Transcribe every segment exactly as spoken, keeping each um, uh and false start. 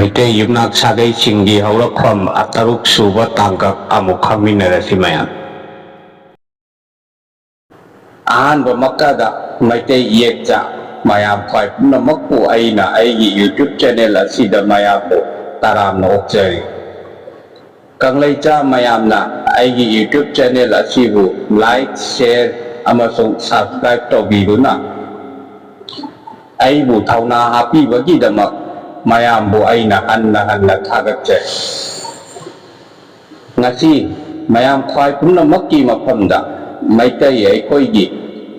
ꯃꯩꯇꯩ ꯌꯨꯝꯅꯥꯛ ꯁꯥꯒꯩꯁꯤꯡꯒꯤ ꯍꯧꯔꯛꯐꯝ ꯇꯔꯨꯛ ꯁꯨꯕ ꯇꯥꯡꯀꯛ ꯑꯃꯨꯛ ꯈꯪꯃꯤꯟꯅꯔꯁꯤ ꯃꯌꯥꯝ꯫ ꯑꯍꯥꯟꯕꯃꯛꯇꯗ ꯃꯩꯇꯩ ꯏꯌꯦꯛꯆꯥ ꯃꯌꯥꯝ ꯈ꯭ꯋꯥꯏ ꯄꯨꯝꯅꯃꯛꯄꯨ ꯑꯩꯅ ꯑꯩꯒꯤ YouTube channel ꯑꯁꯤꯗ ꯃꯌꯥꯝꯕꯨ ꯇꯔꯥꯝꯅ ꯑꯣꯛꯆꯔꯤ꯫ ꯀꯪꯂꯩꯆꯥ ꯃꯌꯥꯝꯅ ꯑꯩꯒꯤ YouTube channel ꯑꯁꯤꯕꯨ like, share ꯑꯃꯁꯨꯡ subscribe ꯇꯧꯕꯤꯗꯨꯅ ꯑꯩꯕꯨ ꯊꯧꯅꯥ ꯍꯥꯞꯄꯤꯕꯒꯤꯗꯃꯛ ꯃꯌꯥꯝꯕꯨ ꯑꯩꯅ ꯍꯟꯅ ꯍꯟꯅ ꯊꯥꯒꯠꯆꯔꯤ꯫ ꯉꯁꯤ ꯃꯌꯥꯝ ꯈ꯭ꯋꯥꯏ ꯄꯨꯝꯅꯃꯛꯀꯤ ꯃꯐꯝꯗ ꯃꯩꯇꯩ ꯑꯩꯈꯣꯏꯒꯤ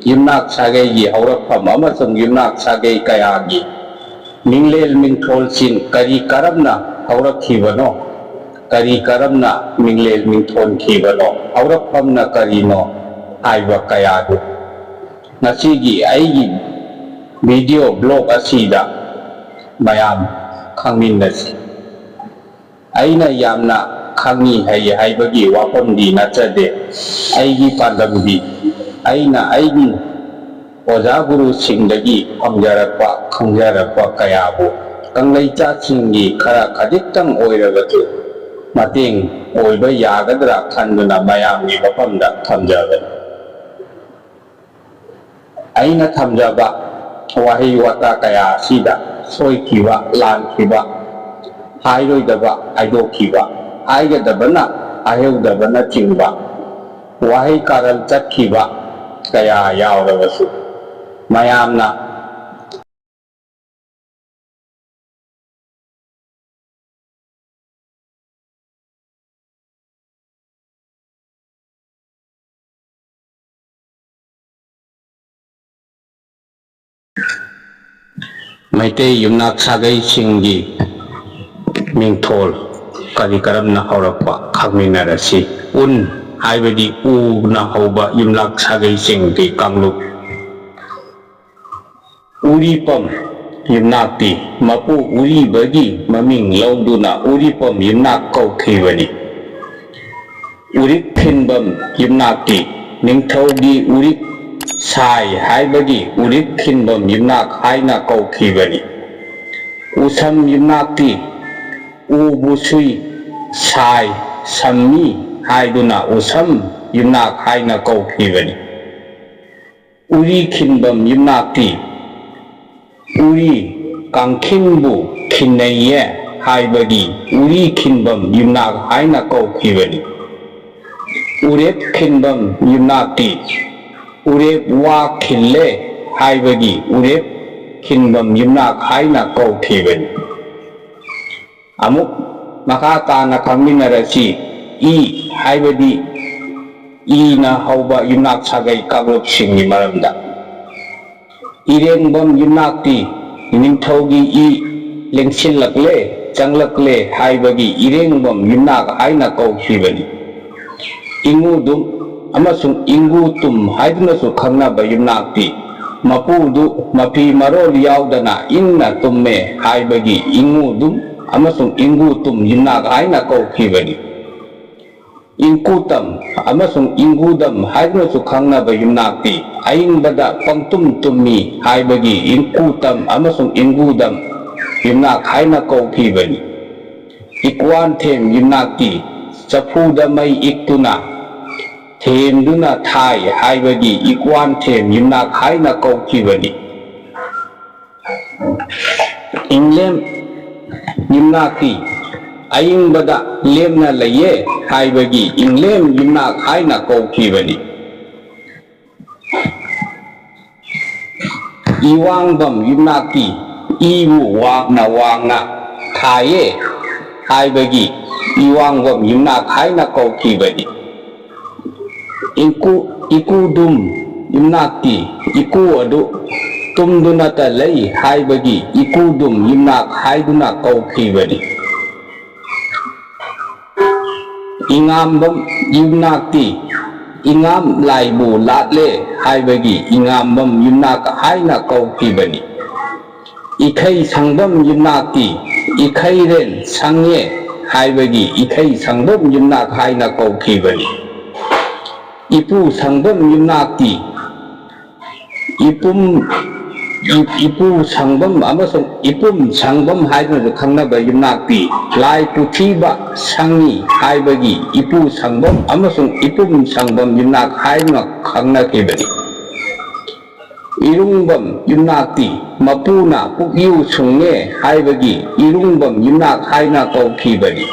ꯌꯨꯝꯅꯥꯛ ꯁꯥꯒꯩꯒꯤ ꯍꯧꯔꯛꯐꯝ ꯑꯃꯁꯨꯡ ꯌꯨꯝꯅꯥꯛ ꯁꯥꯒꯩ ꯀꯌꯥꯒꯤ ꯃꯤꯡꯂꯦꯜ ꯃꯤꯡꯊꯣꯜꯁꯤꯡ ꯀꯔꯤ ꯀꯔꯝꯅ ꯍꯧꯔꯛꯈꯤꯕꯅꯣ, ꯀꯔꯤ ꯀꯔꯝꯅ ꯃꯤꯡꯂꯦꯜ ꯃꯤꯡꯊꯣꯟꯈꯤꯕꯅꯣ, ꯍꯧꯔꯛꯐꯝꯅ ꯀꯔꯤꯅꯣ ꯍꯥꯏꯕ ꯀꯌꯥꯗꯨ ꯉꯁꯤꯒꯤ ꯑꯩꯒꯤ video blog ꯑꯁꯤꯗ ꯃꯌꯥꯝ ꯈꯪꯃꯤꯟꯅꯁꯤ꯫ ꯑꯩꯅ ꯌꯥꯝꯅ ꯈꯪꯉꯤ ꯍꯩ ꯍꯥꯏꯕꯒꯤ ꯋꯥꯐꯝꯗꯤ ꯅꯠꯆꯗꯦ꯫ ꯑꯩꯒꯤ ꯄꯥꯟꯗꯝꯗꯤ ꯑꯩꯅ ꯑꯩꯒꯤ ꯑꯣꯖꯥ ꯒꯨꯔꯨꯁꯤꯡꯗꯒꯤ ꯐꯪꯖꯔꯛꯄ, ꯈꯪꯖꯔꯛꯄ ꯀꯌꯥꯕꯨ ꯀꯪꯂꯩꯆꯥꯁꯤꯡꯒꯤ ꯈꯔ ꯈꯖꯤꯛꯇꯪ ꯑꯣꯏꯔꯕꯁꯨ ꯃꯇꯦꯡ ꯑꯣꯏꯕ ꯌꯥꯒꯗ꯭ꯔꯥ ꯈꯟꯗꯨꯅ ꯃꯌꯥꯝꯒꯤ ꯃꯐꯝꯗ ꯊꯝꯖꯕꯅꯤ꯫ ꯑꯩꯅ ꯊꯝꯖꯕ ꯋꯥꯍꯩ ꯋꯥꯇꯥ ꯀꯌꯥ ꯑꯁꯤꯗ ꯁꯣꯏꯈꯤꯕ, ꯂꯥꯟꯈꯤꯕ, ꯍꯥꯏꯔꯣꯏꯗꯕ ꯍꯥꯏꯗꯣꯛꯈꯤꯕ, ꯍꯥꯏꯒꯗꯕꯅ ꯍꯥꯏꯍꯧꯗꯕꯅꯆꯤꯡꯕ ꯋꯥꯍꯩ ꯀꯥꯔꯟ ꯆꯠꯈꯤꯕ ꯀꯌꯥ ꯌꯥꯎꯔꯕꯁꯨ, ꯃꯌꯥꯝꯅ ꯃꯩꯇꯩ ꯌꯨꯝꯅꯥꯛ ꯁꯥꯒꯩꯁꯤꯡꯒꯤ ꯃꯤꯡꯊꯣꯜ ꯀꯔꯤ ꯀꯔꯝꯅ ꯍꯧꯔꯛꯄ ꯈꯪꯃꯤꯟꯅꯔꯁꯤ꯫ ꯎꯟ ꯍꯥꯏꯕꯗꯤ ꯎꯅ ꯍꯧꯕ ꯌꯨꯝꯅꯥꯛ ꯁꯥꯒꯩꯁꯤꯡꯒꯤ ꯀꯥꯡꯂꯨꯞ꯫ ꯎꯔꯤꯄꯝ ꯌꯨꯝꯅꯥꯛꯇꯤ ꯃꯄꯨ ꯎꯔꯤꯕꯒꯤ ꯃꯃꯤꯡ ꯂꯧꯗꯨꯅ ꯎꯔꯤꯄꯝ ꯌꯨꯝꯅꯥꯛ ꯀꯧꯈꯤꯕꯅꯤ꯫ ꯎꯔꯤꯛ ꯈꯤꯟꯕꯝ ꯌꯨꯝꯅꯥꯛꯇꯤ ꯅꯤꯡꯊꯧꯒꯤ ꯎꯔꯤꯛ ꯁꯥꯏ ꯍꯥꯏꯕꯒꯤ ꯎꯔꯤꯛ ꯈꯤꯟꯕꯝ ꯌꯨꯝꯅꯥꯛ ꯍꯥꯏꯅ ꯀꯧꯈꯤꯕꯅꯤ꯫ ꯎꯁꯝ ꯌꯨꯝꯅꯥꯛꯇꯤ ꯎꯕꯨ ꯁꯨꯏ, ꯁꯥꯏ, ꯁꯝꯃꯤ ꯍꯥꯏꯗꯨꯅ ꯎꯁꯝ ꯌꯨꯝꯅꯥꯛ ꯍꯥꯏꯅ ꯀꯧꯈꯤꯕꯅꯤ꯫ ꯎꯔꯤ ꯈꯤꯟꯕꯝ ꯌꯨꯝꯅꯥꯛꯇꯤ ꯎꯔꯤ ꯀꯥꯡꯈꯤꯟꯕꯨ ꯈꯤꯟꯅꯩꯌꯦ ꯍꯥꯏꯕꯒꯤ ꯎꯔꯤ ꯈꯤꯟꯕꯝ ꯌꯨꯝꯅꯥꯛ ꯍꯥꯏꯅ ꯀꯧꯈꯤꯕꯅꯤ꯫ ꯎꯔꯦꯞ ꯈꯤꯟꯕꯝ ꯌꯨꯝꯅꯥꯛꯇꯤ ꯎꯔꯦꯞ ꯋꯥ ꯈꯤꯜꯂꯦ ꯍꯥꯏꯕꯒꯤ ꯎꯔꯦꯞ ꯈꯤꯟꯕꯝ ꯌꯨꯝꯅꯥꯛ ꯍꯥꯏꯅ ꯀꯧꯈꯤꯕꯅꯤ꯫ ꯑꯃꯨꯛ ꯃꯈꯥ ꯇꯥꯅ ꯈꯪꯃꯤꯟꯅꯔꯁꯤ꯫ ꯏ ꯍꯥꯏꯕꯗꯤ ꯏꯅ ꯍꯧꯕ ꯌꯨꯝꯅꯥꯛ ꯁꯥꯒꯩ ꯀꯥꯡꯂꯨꯞꯁꯤꯡꯒꯤ ꯃꯔꯝꯗ꯫ ꯏꯔꯦꯡꯕꯝ ꯌꯨꯝꯅꯥꯛꯇꯤ ꯅꯤꯡꯊꯧꯒꯤ ꯏ ꯂꯦꯡꯁꯤꯜꯂꯛꯂꯦ, ꯆꯪꯂꯛꯂꯦ ꯍꯥꯏꯕꯒꯤ ꯏꯔꯦꯡꯕꯝ ꯌꯨꯝꯅꯥꯛ ꯍꯥꯏꯅ ꯀꯧꯈꯤꯕꯅꯤ꯫ ꯏꯉꯨꯗꯨꯝ ꯑꯃꯁꯨꯡ ꯏꯪꯒꯨꯇꯨꯝ ꯍꯥꯏꯗꯨꯅꯁꯨ ꯈꯪꯅꯕ ꯌꯨꯝꯅꯥꯛꯇꯤ ꯃꯄꯨꯗꯨ ꯃꯐꯤ ꯃꯔꯣꯜ ꯌꯥꯎꯗꯅ ꯏꯪꯅ ꯇꯨꯝꯃꯦ ꯍꯥꯏꯕꯒꯤ ꯏꯉꯨꯗꯨꯝ ꯑꯃꯁꯨꯡ ꯏꯪꯒꯨꯇꯨꯝ ꯌꯨꯝꯅꯥꯛ ꯍꯥꯏꯅ ꯀꯧꯈꯤꯕꯅꯤ꯫ ꯏꯪꯀꯨꯇꯝ ꯑꯃꯁꯨꯡ ꯏꯪꯒꯨꯗꯝ ꯍꯥꯏꯗꯨꯅꯁꯨ ꯈꯪꯅꯕ ꯌꯨꯝꯅꯥꯛꯇꯤ ꯑꯏꯪꯕꯗ ꯄꯪꯇꯨꯝ ꯇꯨꯝꯃꯤ ꯍꯥꯏꯕꯒꯤ ꯏꯪꯀꯨꯇꯝ ꯑꯃꯁꯨꯡ ꯏꯪꯒꯨꯗꯝ ꯌꯨꯝꯅꯥꯛ ꯍꯥꯏꯅ ꯀꯧꯈꯤꯕꯅꯤ꯫ ꯏꯀ꯭ꯋꯥꯟꯊꯦꯝ ꯌꯨꯝꯅꯥꯛꯇꯤ ꯆꯐꯨꯗ ꯃꯩ ꯏꯛꯇꯨꯅ ꯊꯦꯝꯗꯨꯅ ꯊꯥꯏ ꯍꯥꯏꯕꯒꯤ ꯏꯀ꯭ꯋꯥꯟꯊꯦꯝ ꯌꯨꯝꯅꯥꯛ ꯍꯥꯏꯅ ꯀꯧꯈꯤꯕꯅꯤ꯫ ꯏꯪꯂꯦꯝ ꯌꯨꯝꯅꯥꯛꯇꯤ ꯑꯏꯪꯕꯗ ꯂꯦꯝꯅ ꯂꯩꯌꯦ ꯍꯥꯏꯕꯒꯤ ꯏꯪꯂꯦꯝ ꯌꯨꯝꯅꯥꯛ ꯍꯥꯏꯅ ꯀꯧꯈꯤꯕꯅꯤ꯫ ꯏꯋꯥꯡꯕꯝ ꯌꯨꯝꯅꯥꯛꯇꯤ ꯏꯕꯨ ꯋꯥꯡꯅ ꯋꯥꯡꯅ ꯊꯥꯏꯌꯦ ꯍꯥꯏꯕꯒꯤ ꯏꯋꯥꯡꯕꯝ ꯌꯨꯝꯅꯥꯛ ꯍꯥꯏꯅ ꯀꯧꯈꯤꯕꯅꯤ꯫ ꯏꯀꯨ ꯏꯀꯨꯗꯨꯝ ꯌꯨꯝꯅꯥꯛꯇꯤ ꯏꯀꯨ ꯑꯗꯨ ꯇꯨꯝꯗꯨꯅꯇ ꯂꯩ ꯍꯥꯏꯕꯒꯤ ꯏꯀꯨꯗꯨꯝ ꯌꯨꯝꯅꯥꯛ ꯍꯥꯏꯗꯨꯅ ꯀꯧꯈꯤꯕꯅꯤ꯫ ꯏꯉꯥꯝꯕꯝ ꯌꯨꯝꯅꯥꯛꯇꯤ ꯏꯉꯥꯝ ꯂꯥꯏꯕꯨ ꯂꯥꯠꯂꯦ ꯍꯥꯏꯕꯒꯤ ꯏꯉꯥꯝꯕꯝ ꯌꯨꯝꯅꯥꯛ ꯍꯥꯏꯅ ꯀꯧꯈꯤꯕꯅꯤ꯫ ꯏꯈꯩ ꯁꯪꯕꯝ ꯌꯨꯝꯅꯥꯛꯇꯤ ꯏꯈꯩꯔꯦꯜ ꯁꯪꯉꯦ ꯍꯥꯏꯕꯒꯤ ꯏꯈꯩ ꯁꯪꯕꯝ ꯌꯨꯝꯅꯥꯛ ꯍꯥꯏꯅ ꯀꯧꯈꯤꯕꯅꯤ꯫ ꯏꯄꯨ ꯁꯪꯕꯝ ꯌꯨꯝꯅꯥꯛꯇꯤ ꯏꯄꯨꯝ ꯏ- ꯏꯄꯨ ꯁꯪꯕꯝ ꯑꯃꯁꯨꯡ ꯏꯄꯨꯝ ꯁꯪꯕꯝ ꯍꯥꯏꯗꯨꯅꯁꯨ ꯈꯪꯅꯕ ꯌꯨꯝꯅꯥꯛꯇꯤ ꯂꯥꯏ ꯄꯨꯊꯤꯕ ꯁꯪꯉꯤ ꯍꯥꯏꯕꯒꯤ ꯏꯄꯨ ꯁꯪꯕꯝ ꯑꯃꯁꯨꯡ ꯏꯄꯨꯝ ꯁꯪꯕꯝ ꯌꯨꯝꯅꯥꯛ ꯍꯥꯏꯗꯨꯅ ꯈꯪꯅꯈꯤꯕꯅꯤ꯫ ꯏꯔꯨꯡꯕꯝ ꯌꯨꯝꯅꯥꯛꯇꯤ ꯃꯄꯨꯅ ꯄꯨꯛꯌꯨ ꯁꯨꯡꯉꯦ ꯍꯥꯏꯕꯒꯤ ꯏꯔꯨꯡꯕꯝ ꯌꯨꯝꯅꯥꯛ ꯍꯥꯏꯅ ꯀꯧꯈꯤꯕꯅꯤ꯫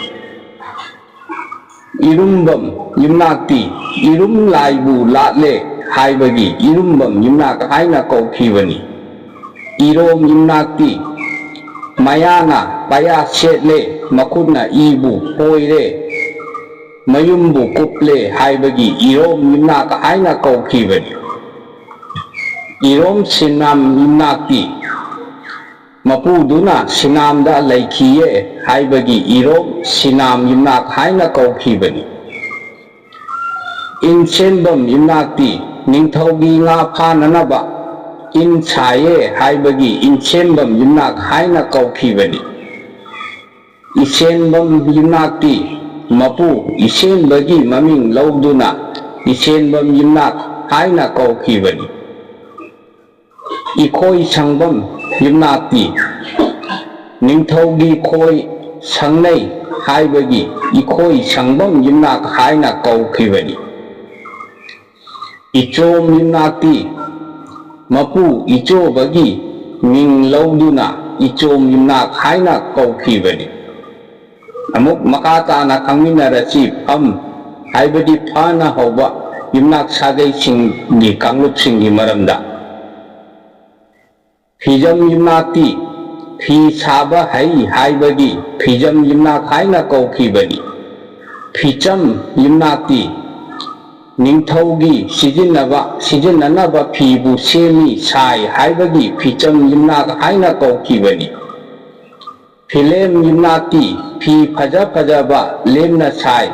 ꯏꯔꯨꯝꯕꯝ ꯌꯨꯝꯅꯥꯛꯇꯤ ꯏꯔꯨꯝ ꯂꯥꯏꯕꯨ ꯂꯥꯠꯂꯦ ꯍꯥꯏꯕꯒꯤ ꯏꯔꯨꯝꯕꯝ ꯌꯨꯝꯅꯥꯛ ꯍꯥꯏꯅ ꯀꯧꯈꯤꯕꯅꯤ꯫ ꯏꯔꯣꯝ ꯌꯨꯝꯅꯥꯛꯇꯤ ꯃꯌꯥꯅ ꯄꯌꯥ ꯁꯦꯠꯂꯦ, ꯃꯈꯨꯠꯅ ꯏꯕꯨ ꯍꯣꯏꯔꯦ, ꯃꯌꯨꯝꯕꯨ ꯀꯨꯞꯂꯦ ꯍꯥꯏꯕꯒꯤ ꯏꯔꯣꯝ ꯌꯨꯝꯅꯥꯛ ꯍꯥꯏꯅ ꯀꯧꯈꯤꯕꯅꯤ꯫ ꯏꯔꯣꯝ ꯁꯤꯅꯥꯝ ꯌꯨꯝꯅꯥꯛꯇꯤ ꯃꯄꯨꯗꯨꯅ ꯁꯤꯅꯥꯝꯗ ꯂꯩꯈꯤꯌꯦ ꯍꯥꯏꯕꯒꯤ ꯏꯔꯣꯝ ꯁꯤꯅꯥꯝ ꯌꯨꯝꯅꯥꯛ ꯍꯥꯏꯅ ꯀꯧꯈꯤꯕꯅꯤ꯫ ꯏꯟꯁꯦꯟꯕꯝ ꯌꯨꯝꯅꯥꯛꯇꯤ ꯅꯤꯡꯊꯧꯒꯤ ꯉꯥ ꯐꯥꯅꯅꯕ ꯏꯟ ꯁꯥꯏꯌꯦ ꯍꯥꯏꯕꯒꯤ ꯏꯟꯁꯦꯟꯕꯝ ꯌꯨꯝꯅꯥꯛ ꯍꯥꯏꯅ ꯀꯧꯈꯤꯕꯅꯤ꯫ ꯏꯁꯦꯟꯕꯝ ꯌꯨꯝꯅꯥꯛꯇꯤ ꯃꯄꯨ ꯏꯁꯦꯟꯕꯒꯤ ꯃꯃꯤꯡ ꯂꯧꯗꯨꯅ ꯏꯁꯦꯟꯕꯝ ꯌꯨꯝꯅꯥꯛ ꯍꯥꯏꯅ ꯀꯧꯈꯤꯕꯅꯤ꯫ ꯏꯈꯣꯏ ꯁꯪꯕꯝ ꯌꯨꯝꯅꯥꯛꯇꯤ ꯅꯤꯡꯊꯧꯒꯤ ꯈꯣꯏ ꯁꯪꯅꯩ ꯍꯥꯏꯕꯒꯤ ꯏꯈꯣꯏ ꯁꯪꯕꯝ ꯌꯨꯝꯅꯥꯛ ꯍꯥꯏꯅ ꯀꯧꯈꯤꯕꯅꯤ꯫ ꯏꯆꯣꯝ ꯌꯨꯝꯅꯥꯛꯇꯤ ꯃꯄꯨ ꯏꯆꯣꯕꯒꯤ ꯃꯤꯡ ꯂꯧꯗꯨꯅ ꯏꯆꯣꯝ ꯌꯨꯝꯅꯥꯛ ꯍꯥꯏꯅ ꯀꯧꯈꯤꯕꯅꯤ꯫ ꯑꯃꯨꯛ ꯃꯈꯥ ꯇꯥꯅ ꯈꯪꯃꯤꯟꯅꯔꯁꯤ꯫ ꯐꯝ ꯍꯥꯏꯕꯗꯤ ꯐꯅ ꯍꯧꯕ ꯌꯨꯝꯅꯥꯛ ꯁꯥꯒꯩꯁꯤꯡꯒꯤ ꯀꯥꯡꯂꯨꯞꯁꯤꯡꯒꯤ ꯃꯔꯝꯗ꯫ ꯐꯤꯖꯝ ꯌꯨꯝꯅꯥꯛꯇꯤ ꯐꯤ ꯁꯥꯕ ꯍꯩ ꯍꯥꯏꯕꯒꯤ ꯐꯤꯖꯝ ꯌꯨꯝꯅꯥꯛ ꯍꯥꯏꯅ ꯀꯧꯈꯤꯕꯅꯤ꯫ ꯐꯤꯆꯝ ꯌꯨꯝꯅꯥꯛꯇꯤ ꯅꯤꯡꯊꯧꯒꯤ ꯁꯤꯖꯤꯟꯅꯕ ꯁꯤꯖꯤꯟꯅꯅꯕ ꯐꯤꯕꯨ ꯁꯦꯝꯃꯤ ꯁꯥꯏ ꯍꯥꯏꯕꯒꯤ ꯐꯤꯆꯝ ꯌꯨꯝꯅꯥꯛ ꯍꯥꯏꯅ ꯀꯧꯈꯤꯕꯅꯤ꯫ ꯐꯤꯂꯦꯝ ꯌꯨꯝꯅꯥꯛꯇꯤ ꯐꯤ ꯐꯖ ꯐꯖꯕ ꯂꯦꯝꯅ ꯁꯥꯏ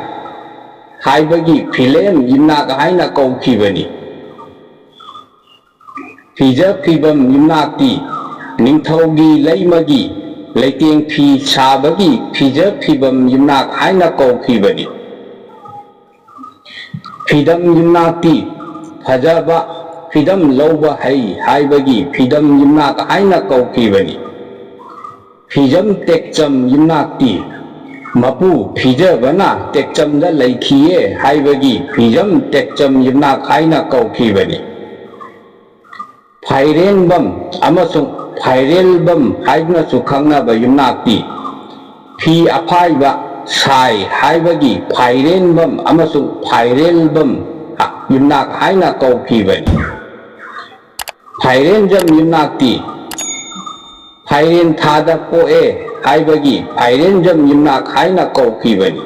ꯍꯥꯏꯕꯒꯤ ꯐꯤꯂꯦꯝ ꯌꯨꯝꯅꯥꯛ ꯍꯥꯏꯅ ꯀꯧꯈꯤꯕꯅꯤ꯫ ꯐꯤꯖ ꯐꯤꯕꯝ ꯌꯨꯝꯅꯥꯛꯇꯤ ꯅꯤꯡꯊꯧꯒꯤ ꯂꯩꯃꯒꯤ ꯂꯩꯇꯦꯡ ꯐꯤ ꯁꯥꯕꯒꯤ ꯐꯤꯖ ꯐꯤꯕꯝ ꯌꯨꯝꯅꯥꯛ ꯍꯥꯏꯅ ꯀꯧꯈꯤꯕꯅꯤ꯫ ꯐꯤꯗꯝ ꯌꯨꯝꯅꯥꯛꯇꯤ ꯐꯖꯕ ꯐꯤꯗꯝ ꯂꯧꯕ ꯍꯩ ꯍꯥꯏꯕꯒꯤ ꯐꯤꯗꯝ ꯌꯨꯝꯅꯥꯛ ꯍꯥꯏꯅ ꯀꯧꯈꯤꯕꯅꯤ꯫ ꯐꯤꯖꯝ ꯇꯦꯛꯆꯝ ꯌꯨꯝꯅꯥꯛꯇꯤ ꯃꯄꯨ ꯐꯤꯖꯕꯅ ꯇꯦꯛꯆꯝꯗ ꯂꯩꯈꯤꯌꯦ ꯍꯥꯏꯕꯒꯤ ꯐꯤꯖꯝ ꯇꯦꯛꯆꯝ ꯌꯨꯝꯅꯥꯛ ꯍꯥꯏꯅ ꯀꯧꯈꯤꯕꯅꯤ꯫ ꯐꯥꯏꯔꯦꯟꯕꯝ ꯑꯃꯁꯨꯡ ꯐꯥꯏꯔꯦꯜꯕꯝ ꯍꯥꯏꯗꯨꯅꯁꯨ ꯈꯪꯅꯕ ꯌꯨꯝꯅꯥꯛꯇꯤ ꯐꯤ ꯑꯐꯥꯏꯕ ꯁꯥꯏ ꯍꯥꯏꯕꯒꯤ ꯐꯥꯏꯔꯦꯟꯕꯝ ꯑꯃꯁꯨꯡ ꯐꯥꯏꯔꯦꯜꯕꯝ ꯌꯨꯝꯅꯥꯛ ꯍꯥꯏꯅ ꯀꯧꯈꯤꯕꯅꯤ꯫ ꯐꯥꯏꯔꯦꯟꯖꯝ ꯌꯨꯝꯅꯥꯛꯇꯤ ꯐꯥꯏꯔꯦꯟ ꯊꯥꯗ ꯄꯣꯛꯑꯦ ꯍꯥꯏꯕꯒꯤ ꯐꯥꯏꯔꯦꯟꯖꯝ ꯌꯨꯝꯅꯥꯛ ꯍꯥꯏꯅ ꯀꯧꯈꯤꯕꯅꯤ꯫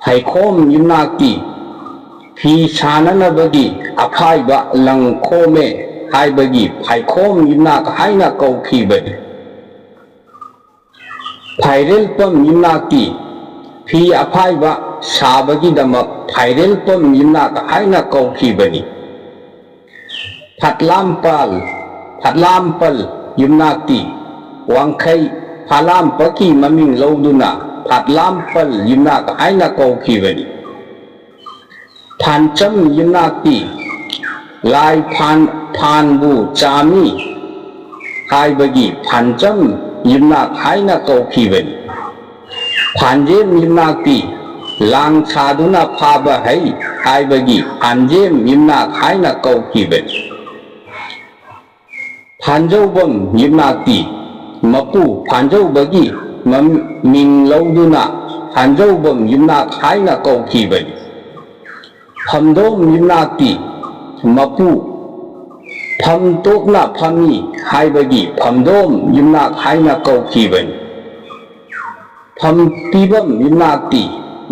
ꯐꯩꯈꯣꯝ ꯌꯨꯝꯅꯥꯛꯇꯤ ꯐꯤ ꯁꯥꯅꯅꯕꯒꯤ ꯑꯐꯥꯏꯕ ꯂꯪ ꯈꯣꯝꯃꯦ ꯍꯥꯏꯕꯒꯤ ꯐꯩꯈꯣꯝ ꯌꯨꯝꯅꯥꯛ ꯍꯥꯏꯅ ꯀꯧꯈꯤꯕꯅꯤ꯫ ꯐꯥꯏꯔꯦꯜꯄꯝ ꯌꯨꯝꯅꯥꯛꯇꯤ ꯐꯤ ꯑꯐꯥꯏꯕ ꯁꯥꯕꯒꯤꯗꯃꯛ ꯐꯥꯏꯔꯦꯜꯄꯝ ꯌꯨꯝꯅꯥꯛ ꯍꯥꯏꯅ ꯀꯧꯈꯤꯕꯅꯤ꯫ ꯐꯠꯂꯥꯝꯄꯥꯜ ꯐꯠꯂꯥꯝꯄꯜ ꯌꯨꯝꯅꯥꯛꯇꯤ ꯋꯥꯡꯈꯩ ꯐꯥꯂꯥꯝꯄꯛꯀꯤ ꯃꯃꯤꯡ ꯂꯧꯗꯨꯅ ꯐꯠꯂꯥꯝꯄꯜ ꯌꯨꯝꯅꯥꯛ ꯍꯥꯏꯅ ꯀꯧꯈꯤꯕꯅꯤ꯫ ꯐꯥꯟꯆꯝ ꯌꯨꯝꯅꯥꯛꯇꯤ ꯂꯥꯏ ꯐꯥꯟ ꯐꯥꯟꯕꯨ ꯆꯥꯃꯤ ꯍꯥꯏꯕꯒꯤ ꯐꯥꯟꯆꯝ ꯌꯨꯝꯅꯥꯛ ꯍꯥꯏꯅ ꯀꯧꯈꯤꯕꯅꯤ꯫ ꯐꯥꯟꯖꯦꯝ ꯌꯨꯝꯅꯥꯛꯇꯤ ꯂꯥꯡ ꯁꯥꯗꯨꯅ ꯐꯥꯕ ꯍꯩ ꯍꯥꯏꯕꯒꯤ ꯐꯥꯟꯖꯦꯝ ꯌꯨꯝꯅꯥꯛ ꯍꯥꯏꯅ ꯀꯧꯈꯤꯕꯅꯤ꯫ ꯐꯥꯟꯖꯧꯕꯝ ꯌꯨꯝꯅꯥꯛꯇꯤ ꯃꯄꯨ ꯐꯥꯟꯖꯧꯕꯒꯤ ꯃꯃꯤꯡ ꯂꯧꯗꯨꯅ ꯐꯥꯟꯖꯧꯕꯝ ꯌꯨꯝꯅꯥꯛ ꯍꯥꯏꯅ ꯀꯧꯈꯤꯕꯅꯤ꯫ ꯐꯝꯗꯣꯝ ꯌꯨꯝꯅꯥꯛꯇꯤ ꯃꯄꯨ ꯐꯝ ꯇꯣꯛꯅ ꯐꯝꯃꯤ ꯍꯥꯏꯕꯒꯤ ꯐꯝꯗꯣꯝ ꯌꯨꯝꯅꯥꯛ ꯍꯥꯏꯅ ꯀꯧꯈꯤꯕꯅꯤ꯫ ꯐꯝ ꯄꯤꯕꯝ ꯌꯨꯝꯅꯥꯛꯇꯤ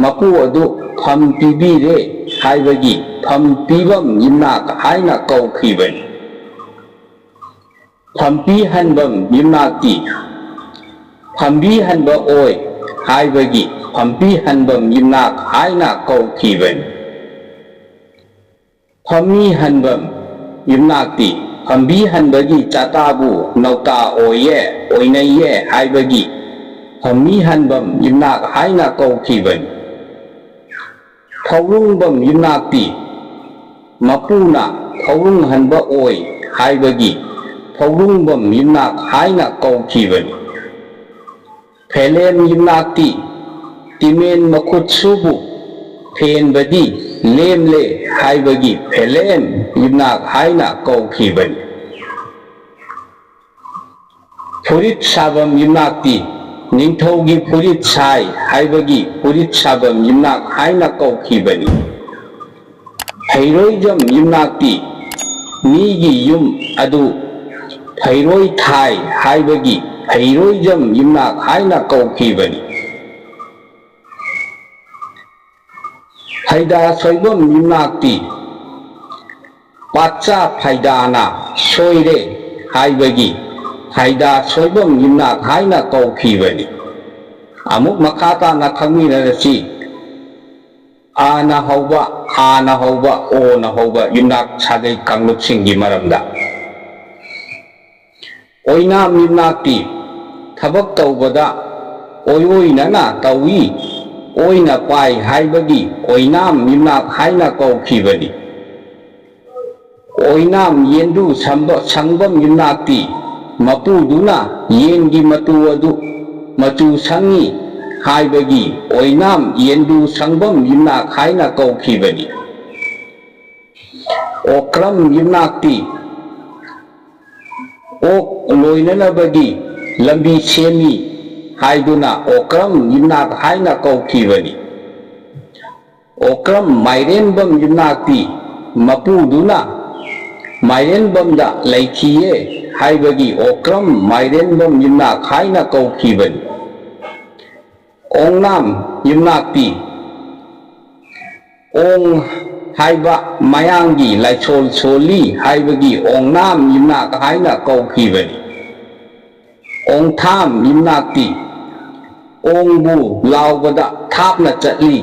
ꯃꯄꯨ ꯑꯗꯨ ꯐꯝ ꯄꯤꯕꯤꯔꯦ ꯍꯥꯏꯕꯒꯤ ꯐꯝ ꯄꯤꯕꯝ ꯌꯨꯝꯅꯥꯛ ꯍꯥꯏꯅ ꯀꯧꯈꯤꯕꯅꯤ꯫ ꯐꯝꯄꯤ ꯍꯟꯕꯝ ꯌꯨꯝꯅꯥꯛꯇꯤ ꯐꯝꯕꯤ ꯍꯟꯕ ꯑꯣꯏ ꯍꯥꯏꯕꯒꯤ ꯐꯝꯄꯤ ꯍꯟꯕꯝ ꯌꯨꯝꯅꯥꯛ ꯍꯥꯏꯅ ꯀꯧꯈꯤꯕꯅꯤ꯫ ꯐꯝꯃꯤ ꯍꯟꯕꯝ ꯌꯨꯝꯅꯥꯛꯇꯤ ꯐꯝꯕꯤ ꯍꯟꯕꯒꯤ ꯆꯥꯇꯥꯕꯨ ꯅꯧꯇꯥ ꯑꯣꯏꯌꯦ, ꯑꯣꯏꯅꯩꯌꯦ ꯍꯥꯏꯕꯒꯤ ꯐꯝꯃꯤ ꯍꯟꯕꯝ ꯌꯨꯝꯅꯥꯛ ꯍꯥꯏꯅ ꯀꯧꯈꯤꯕꯅꯤ꯫ ꯐꯧꯔꯨꯡꯕꯝ ꯌꯨꯝꯅꯥꯛꯇꯤ ꯃꯄꯨꯅ ꯐꯧꯔꯨꯡꯍꯟꯕ ꯑꯣꯏ ꯍꯥꯏꯕꯒꯤ ꯐꯧꯔꯨꯡꯕꯝ ꯌꯨꯝꯅꯥꯛ ꯍꯥꯏꯅ ꯀꯧꯈꯤꯕꯅꯤ꯫ ꯐꯦꯂꯦꯝ ꯌꯨꯝꯅꯥꯛꯇꯤ ꯇꯤꯃꯦꯟ ꯃꯈꯨꯠꯁꯨꯕꯨ ꯐꯦꯟꯕꯗꯤ ꯂꯦꯝꯂꯦ ꯍꯥꯏꯕꯒꯤ ꯐꯦꯂꯦꯝ ꯌꯨꯝꯅꯥꯛ ꯍꯥꯏꯅ ꯀꯧꯈꯤꯕꯅꯤ꯫ ꯐꯨꯔꯤꯠ ꯁꯥꯕꯝ ꯌꯨꯝꯅꯥꯛꯇꯤ ꯅꯤꯡꯊꯧꯒꯤ ꯐꯨꯔꯤꯠ ꯁꯥꯏ ꯍꯥꯏꯕꯒꯤ ꯐꯨꯔꯤꯠ ꯁꯥꯕꯝ ꯌꯨꯝꯅꯥꯛ ꯍꯥꯏꯅ ꯀꯧꯈꯤꯕꯅꯤ꯫ ꯐꯩꯔꯣꯏꯖꯝ ꯌꯨꯝꯅꯥꯛꯇꯤ ꯃꯤꯒꯤ ꯌꯨꯝ ꯑꯗꯨ ꯐꯩꯔꯣꯏ ꯊꯥꯏ ꯍꯥꯏꯕꯒꯤ ꯐꯩꯔꯣꯏꯖꯝ ꯌꯨꯝꯅꯥꯛ ꯍꯥꯏꯅ ꯀꯧꯈꯤꯕꯅꯤ꯫ ꯐꯩꯗꯥ ꯁꯣꯏꯕꯝ ꯌꯨꯝꯅꯥꯛꯇꯤ ꯄꯥꯠꯆꯥ ꯐꯩꯗꯥꯅ ꯁꯣꯏꯔꯦ ꯍꯥꯏꯕꯒꯤ ꯐꯩꯗꯥ ꯁꯣꯏꯕꯝ ꯌꯨꯝꯅꯥꯛ ꯍꯥꯏꯅ ꯀꯧꯈꯤꯕꯅꯤ꯫ ꯑꯃꯨꯛ ꯃꯈꯥ ꯇꯥꯅ ꯈꯪꯃꯤꯟꯅꯔꯁꯤ꯫ ꯑꯥꯅ ꯍꯧꯕ, ꯑꯥꯅ ꯍꯧꯕ, ꯑꯣꯅ ꯍꯧꯕ ꯌꯨꯝꯅꯥꯛ ꯁꯥꯒꯩ ꯀꯥꯡꯂꯨꯞꯁꯤꯡꯒꯤ ꯃꯔꯝꯗ꯫ ꯑꯣꯏꯅꯥꯝ ꯌꯨꯝꯅꯥꯛꯇꯤ ꯊꯕꯛ ꯇꯧꯕꯗ ꯑꯣꯏꯑꯣꯏꯅꯅ ꯇꯧꯏ, ꯑꯣꯏꯅ ꯄꯥꯏ ꯍꯥꯏꯕꯒꯤ ꯑꯣꯏꯅꯥꯝ ꯌꯨꯝꯅꯥꯛ ꯍꯥꯏꯅ ꯀꯧꯈꯤꯕꯅꯤ꯫ ꯑꯣꯏꯅꯥꯝ ꯌꯦꯟꯗꯨ ꯁꯝꯕ-, ꯁꯪꯕꯝ ꯌꯨꯝꯅꯥꯛꯇꯤ ꯃꯄꯨꯗꯨꯅ ꯌꯦꯟꯒꯤ ꯃꯇꯨ ꯑꯗꯨ ꯃꯆꯨ ꯁꯪꯉꯤ ꯍꯥꯏꯕꯒꯤ ꯑꯣꯏꯅꯥꯝ ꯌꯦꯟꯗꯨ ꯁꯪꯕꯝ ꯌꯨꯝꯅꯥꯛ ꯍꯥꯏꯅ ꯀꯧꯈꯤꯕꯅꯤ꯫ ꯑꯣꯀ꯭ꯔꯝ ꯌꯨꯝꯅꯥꯛꯇꯤ ꯑꯣꯛ ꯂꯣꯏꯅꯅꯕꯒꯤ ꯂꯝꯕꯤ ꯁꯦꯝꯃꯤ ꯍꯥꯏꯗꯨꯅ ꯑꯣꯀ꯭ꯔꯝ ꯌꯨꯝꯅꯥꯛ ꯍꯥꯏꯅ ꯀꯧꯈꯤꯕꯅꯤ꯫ ꯑꯣꯀ꯭ꯔꯝ ꯃꯥꯏꯔꯦꯟꯕꯝ ꯌꯨꯝꯅꯥꯛꯇꯤ ꯃꯄꯨꯗꯨꯅ ꯃꯥꯏꯔꯦꯟꯕꯝꯗ ꯂꯩꯈꯤꯌꯦ ꯍꯥꯏꯕꯒꯤ ꯑꯣꯀ꯭ꯔꯝ ꯃꯥꯏꯔꯦꯟꯕꯝ ꯌꯨꯝꯅꯥꯛ ꯍꯥꯏꯅ ꯀꯧꯈꯤꯕꯅꯤ꯫ ꯑꯣꯡꯅꯥꯝ ꯌꯨꯝꯅꯥꯛꯇꯤ ꯑꯣꯡ ꯍꯥꯏꯕ ꯃꯌꯥꯡꯒꯤ ꯂꯥꯏꯁꯣꯜ ꯁꯣꯜꯂꯤ ꯍꯥꯏꯕꯒꯤ ꯑꯣꯡꯅꯥꯝ ꯌꯨꯝꯅꯥꯛ ꯍꯥꯏꯅ ꯀꯧꯈꯤꯕꯅꯤ꯫ ꯑꯣꯡꯊꯥꯝ ꯌꯨꯝꯅꯥꯛꯇꯤ ꯑꯣꯡꯕꯨ ꯂꯥꯎꯕꯗ ꯊꯥꯞꯅ ꯆꯠꯂꯤ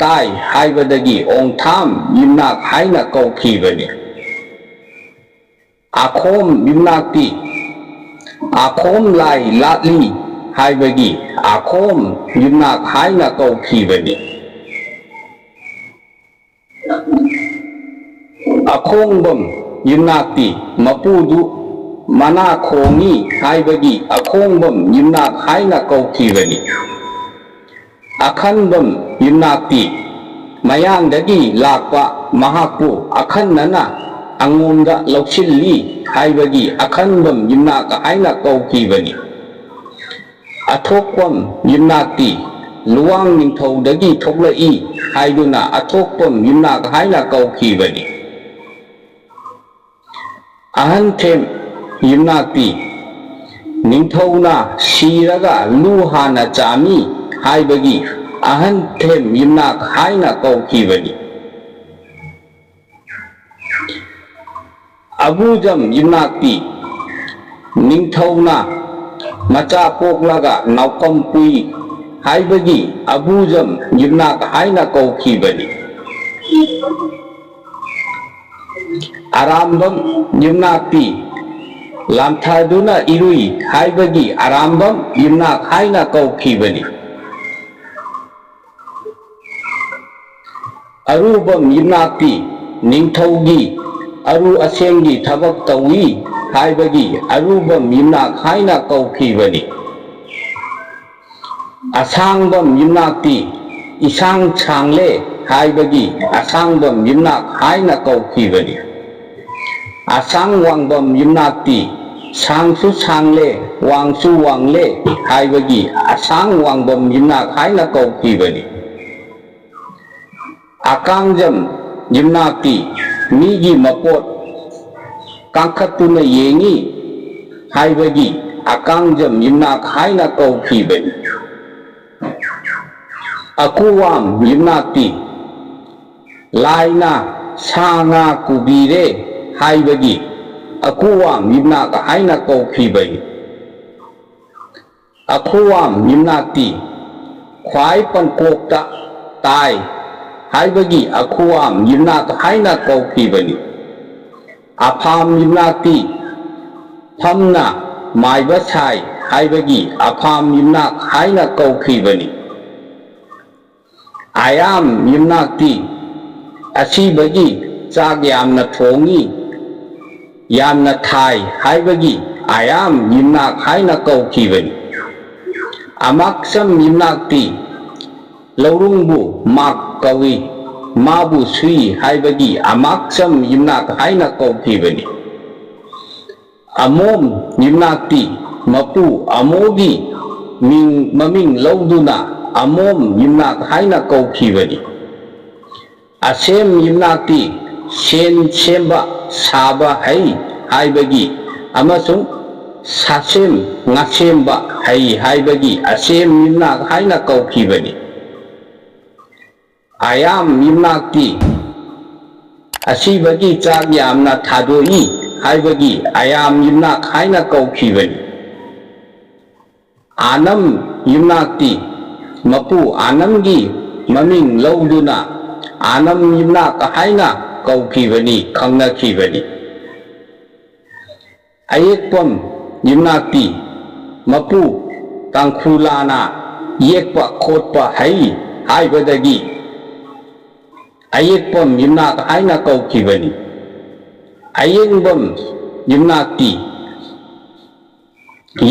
ꯇꯥꯏ ꯍꯥꯏꯕꯗꯒꯤ ꯑꯣꯡꯊꯥꯝ ꯌꯨꯝꯅꯥꯛ ꯍꯥꯏꯅ ꯀꯧꯈꯤꯕꯅꯤ꯫ ꯑꯥꯈꯣꯝ ꯌꯨꯝꯅꯥꯛꯇꯤ ꯑꯥꯈꯣꯝ ꯂꯥꯏ ꯂꯥꯠꯂꯤ ꯍꯥꯏꯕꯒꯤ ꯑꯥꯈꯣꯝ ꯌꯨꯝꯅꯥꯛ ꯍꯥꯏꯅ ꯀꯧꯈꯤꯕꯅꯤ꯫ ꯑꯈꯣꯡꯕꯝ ꯌꯨꯝꯅꯥꯛꯇꯤ ꯃꯄꯨꯗꯨ ꯃꯅꯥ ꯈꯣꯡꯏ ꯍꯥꯏꯕꯒꯤ ꯑꯈꯣꯡꯕꯝ ꯌꯨꯝꯅꯥꯛ ꯍꯥꯏꯅ ꯀꯧꯈꯤꯕꯅꯤ꯫ ꯑꯈꯟꯕꯝ ꯌꯨꯝꯅꯥꯛꯇꯤ ꯃꯌꯥꯡꯗꯒꯤ ꯂꯥꯛꯄ ꯃꯍꯥꯛꯄꯨ ꯑꯈꯟꯅꯅ ꯑꯉꯣꯝꯗ ꯂꯧꯁꯤꯜꯂꯤ ꯍꯥꯏꯕꯒꯤ ꯑꯈꯟꯕꯝ ꯌꯨꯝꯅꯥꯛ ꯍꯥꯏꯅ ꯀꯧꯈꯤꯕꯅꯤ꯫ ꯑꯊꯣꯛꯄꯝ ꯌꯨꯝꯅꯥꯛꯇꯤ ꯂꯨꯋꯥꯡ ꯅꯤꯡꯊꯧꯗꯒꯤ ꯊꯣꯛꯂꯛꯏ ꯍꯥꯏꯗꯨꯅ ꯑꯊꯣꯛꯄꯝ ꯌꯨꯝꯅꯥꯛ ꯍꯥꯏꯅ ꯀꯧꯈꯤꯕꯅꯤ꯫ ꯑꯍꯟꯊꯦꯝ ꯌꯨꯝꯅꯥꯛꯇꯤ ꯅꯤꯡꯊꯧꯅ ꯁꯤꯔꯒ ꯂꯨ ꯍꯥꯟꯅ ꯆꯥꯝꯃꯤ ꯍꯥꯏꯕꯒꯤ ꯑꯍꯟꯊꯦꯝ ꯌꯨꯝꯅꯥꯛ ꯍꯥꯏꯅ ꯀꯧꯈꯤꯕꯅꯤ꯫ ꯑꯕꯨꯖꯝ ꯌꯨꯝꯅꯥꯛꯇꯤ ꯅꯤꯡꯊꯧꯅ ꯃꯆꯥ ꯄꯣꯛꯂꯒ ꯅꯥꯎꯀꯝ ꯄꯨꯏ ꯍꯥꯏꯕꯒꯤ ꯑꯕꯨꯖꯝ ꯌꯨꯝꯅꯥꯛ ꯍꯥꯏꯅ ꯀꯧꯈꯤꯕꯅꯤ꯫ ꯑꯔꯥꯝꯕꯝ ꯌꯨꯝꯅꯥꯛꯇꯤ ꯂꯥꯟꯊꯗꯨꯅ ꯏꯔꯨꯏ ꯍꯥꯏꯕꯒꯤ ꯑꯔꯥꯝꯕꯝ ꯌꯨꯝꯅꯥꯛ ꯍꯥꯏꯅ ꯀꯧꯈꯤꯕꯅꯤ꯫ ꯑꯔꯨꯕꯝ ꯌꯨꯝꯅꯥꯛꯇꯤ ꯅꯤꯡꯊꯧꯒꯤ ꯑꯔꯨ ꯑꯁꯦꯡꯒꯤ ꯊꯕꯛ ꯇꯧꯏ ꯍꯥꯏꯕꯒꯤ ꯑꯔꯨꯕꯝ ꯌꯨꯝꯅꯥꯛ ꯍꯥꯏꯅ ꯀꯧꯈꯤꯕꯅꯤ꯫ ꯑꯁꯥꯡꯕꯝ ꯌꯨꯝꯅꯥꯛꯇꯤ ꯏꯁꯥꯡ ꯁꯥꯡꯂꯦ ꯍꯥꯏꯕꯒꯤ ꯑꯁꯥꯡꯕꯝ ꯌꯨꯝꯅꯥꯛ ꯍꯥꯏꯅ ꯀꯧꯈꯤꯕꯅꯤ꯫ ꯑꯁꯥꯡ ꯋꯥꯡꯕꯝ ꯌꯨꯝꯅꯥꯛꯇꯤ ꯁꯥꯡꯁꯨ ꯁꯥꯡꯂꯦ, ꯋꯥꯡꯁꯨ ꯋꯥꯡꯂꯦ ꯍꯥꯏꯕꯒꯤ ꯑꯁꯥꯡ ꯋꯥꯡꯕꯝ ꯌꯨꯝꯅꯥꯛ ꯍꯥꯏꯅ ꯀꯧꯈꯤꯕꯅꯤ꯫ ꯑꯀꯥꯡꯖꯝ ꯌꯨꯝꯅꯥꯛꯇꯤ ꯃꯤꯒꯤ ꯃꯄꯣꯠ ꯀꯥꯡꯈꯠꯇꯨꯅ ꯌꯦꯡꯏ ꯍꯥꯏꯕꯒꯤ ꯑꯀꯥꯡꯖꯝ ꯌꯨꯝꯅꯥꯛ ꯍꯥꯏꯅ ꯀꯧꯈꯤꯕꯅꯤ꯫ ꯑꯀꯨꯋꯥꯝ ꯌꯨꯝꯅꯥꯛꯇꯤ ꯂꯥꯏꯅ ꯁꯥ ꯉꯥ ꯀꯨꯕꯤꯔꯦ ꯍꯥꯏꯕꯒꯤ ꯑꯀꯨꯋꯥꯝ ꯌꯨꯝꯅꯥꯛ ꯍꯥꯏꯅ ꯀꯧꯈꯤꯕꯅꯤ꯫ ꯑꯈꯨꯋꯥꯝ ꯌꯨꯝꯅꯥꯛꯇꯤ ꯈ꯭ꯋꯥꯏ ꯄꯟꯀꯣꯛꯇ ꯇꯥꯏ ꯍꯥꯏꯕꯒꯤ ꯑꯈꯨꯋꯥꯝ ꯌꯨꯝꯅꯥꯛ ꯍꯥꯏꯅ ꯀꯧꯈꯤꯕꯅꯤ꯫ ꯑꯐꯥꯝ ꯌꯨꯝꯅꯥꯛꯇꯤ ꯐꯝꯅ ꯃꯥꯏꯕ ꯁꯥꯏ ꯍꯥꯏꯕꯒꯤ ꯑꯐꯥꯝ ꯌꯨꯝꯅꯥꯛ ꯍꯥꯏꯅ ꯀꯧꯈꯤꯕꯅꯤ꯫ ꯑꯌꯥꯝ ꯌꯨꯝꯅꯥꯛꯇꯤ ꯑꯁꯤꯕꯒꯤ ꯆꯥꯛ ꯌꯥꯝꯅ ꯊꯣꯡꯏ, ꯌꯥꯝꯅ ꯊꯥꯏ ꯍꯥꯏꯕꯒꯤ ꯑꯌꯥꯝ ꯌꯨꯝꯅꯥꯛ ꯍꯥꯏꯅ ꯀꯧꯈꯤꯕꯅꯤ꯫ ꯑꯃꯥꯛꯆꯝ ꯌꯨꯝꯅꯥꯛꯇꯤ ꯂꯧꯔꯨꯡꯕꯨ ꯃꯥꯛ ꯀꯧꯏ, ꯃꯥꯕꯨ ꯁꯨꯏ ꯍꯥꯏꯕꯒꯤ ꯑꯃꯥꯛꯆꯝ ꯌꯨꯝꯅꯥꯛ ꯍꯥꯏꯅ ꯀꯧꯈꯤꯕꯅꯤ꯫ ꯑꯃꯣꯝ ꯌꯨꯝꯅꯥꯛꯇꯤ ꯃꯄꯨ ꯑꯃꯣꯒꯤ ꯃꯤꯡ, ꯃꯃꯤꯡ ꯂꯧꯗꯨꯅ ꯑꯃꯣꯝ ꯌꯨꯝꯅꯥꯛ ꯍꯥꯏꯅ ꯀꯧꯈꯤꯕꯅꯤ꯫ ꯑꯁꯦꯝ ꯌꯨꯝꯅꯥꯛꯇꯤ ꯁꯦꯟ ꯁꯦꯝꯕ, ꯁꯥꯕ ꯍꯩ ꯍꯥꯏꯕꯒꯤ ꯑꯃꯁꯨꯡ ꯁꯥꯁꯦꯝ, ꯉꯥꯁꯦꯝꯕ ꯍꯩ ꯍꯥꯏꯕꯒꯤ ꯑꯁꯦꯝ ꯌꯨꯝꯅꯥꯛ ꯍꯥꯏꯅ ꯀꯧꯈꯤꯕꯅꯤ꯫ ꯑꯌꯥꯝ ꯌꯨꯝꯅꯥꯛꯇꯤ ꯑꯁꯤꯕꯒꯤ ꯆꯥꯛ ꯌꯥꯝꯅ ꯊꯥꯗꯣꯛꯏ ꯍꯥꯏꯕꯒꯤ ꯑꯌꯥꯝ ꯌꯨꯝꯅꯥꯛ ꯍꯥꯏꯅ ꯀꯧꯈꯤꯕꯅꯤ꯫ ꯑꯥꯅꯝ ꯌꯨꯝꯅꯥꯛꯇꯤ ꯃꯄꯨ ꯑꯥꯅꯝꯒꯤ ꯃꯃꯤꯡ ꯂꯧꯗꯨꯅ ꯑꯥꯅꯝ ꯌꯨꯝꯅꯥꯛ ꯍꯥꯏꯅ ꯀꯧꯈꯤꯕꯅꯤ, ꯈꯪꯅꯈꯤꯕꯅꯤ꯫ ꯑꯌꯦꯛꯄꯝ ꯌꯨꯝꯅꯥꯛꯇꯤ ꯃꯄꯨ ꯇꯥꯡꯈꯨꯂꯥꯅ ꯌꯦꯛꯄ ꯈꯣꯠꯄ ꯍꯩ ꯍꯥꯏꯕꯗꯒꯤ ꯑꯌꯦꯛꯄꯝ ꯌꯨꯝꯅꯥꯛ ꯍꯥꯏꯅ ꯀꯧꯈꯤꯕꯅꯤ꯫ ꯑꯌꯦꯡꯕꯝ ꯌꯨꯝꯅꯥꯛꯇꯤ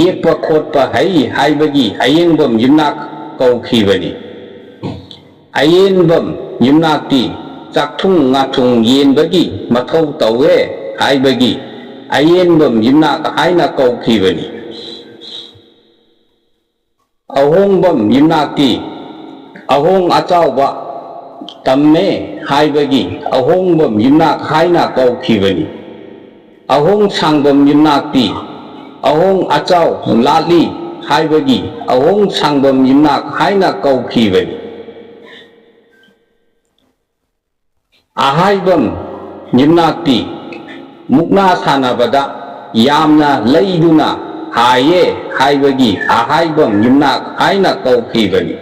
ꯌꯦꯛꯄ ꯈꯣꯠꯄ ꯍꯩ ꯍꯥꯏꯕꯒꯤ ꯑꯌꯦꯡꯕꯝ ꯌꯨꯝꯅꯥꯛ ꯀꯧꯈꯤꯕꯅꯤ꯫ ꯑꯌꯦꯟꯕꯝ ꯌꯨꯝꯅꯥꯛꯇꯤ ꯆꯥꯛꯊꯨꯡ ꯉꯥꯊꯨꯡ ꯌꯦꯟꯕꯒꯤ ꯃꯊꯧ ꯇꯧꯋꯦ ꯍꯥꯏꯕꯒꯤ ꯑꯌꯦꯟꯕꯝ ꯌꯨꯝꯅꯥꯛ ꯍꯥꯏꯅ ꯀꯧꯈꯤꯕꯅꯤ꯫ ꯑꯍꯣꯡꯕꯝ ꯌꯨꯝꯅꯥꯛꯇꯤ ꯑꯍꯣꯡ ꯑꯆꯥꯎꯕ ꯇꯝꯃꯦ ꯍꯥꯏꯕꯒꯤ ꯑꯍꯣꯡꯕꯝ ꯌꯨꯝꯅꯥꯛ ꯍꯥꯏꯅ ꯀꯧꯈꯤꯕꯅꯤ꯫ ꯑꯍꯣꯡ ꯁꯥꯡꯕꯝ ꯌꯨꯝꯅꯥꯛꯇꯤ ꯑꯍꯣꯡ ꯑꯆꯥꯎ ꯂꯥꯠꯂꯤ ꯍꯥꯏꯕꯒꯤ ꯑꯍꯣꯡ ꯁꯥꯡꯕꯝ ꯌꯨꯝꯅꯥꯛ ꯍꯥꯏꯅ ꯀꯧꯈꯤꯕꯅꯤ꯫ ꯑꯍꯥꯏꯕꯝ ꯌꯨꯝꯅꯥꯛꯇꯤ ꯃꯨꯛꯅꯥ ꯁꯥꯟꯅꯕꯗ ꯌꯥꯝꯅ ꯂꯩꯗꯨꯅ ꯍꯥꯏꯌꯦ ꯍꯥꯏꯕꯒꯤ ꯑꯍꯥꯏꯕꯝ ꯌꯨꯝꯅꯥꯛ ꯍꯥꯏꯅ ꯀꯧꯈꯤꯕꯅꯤ꯫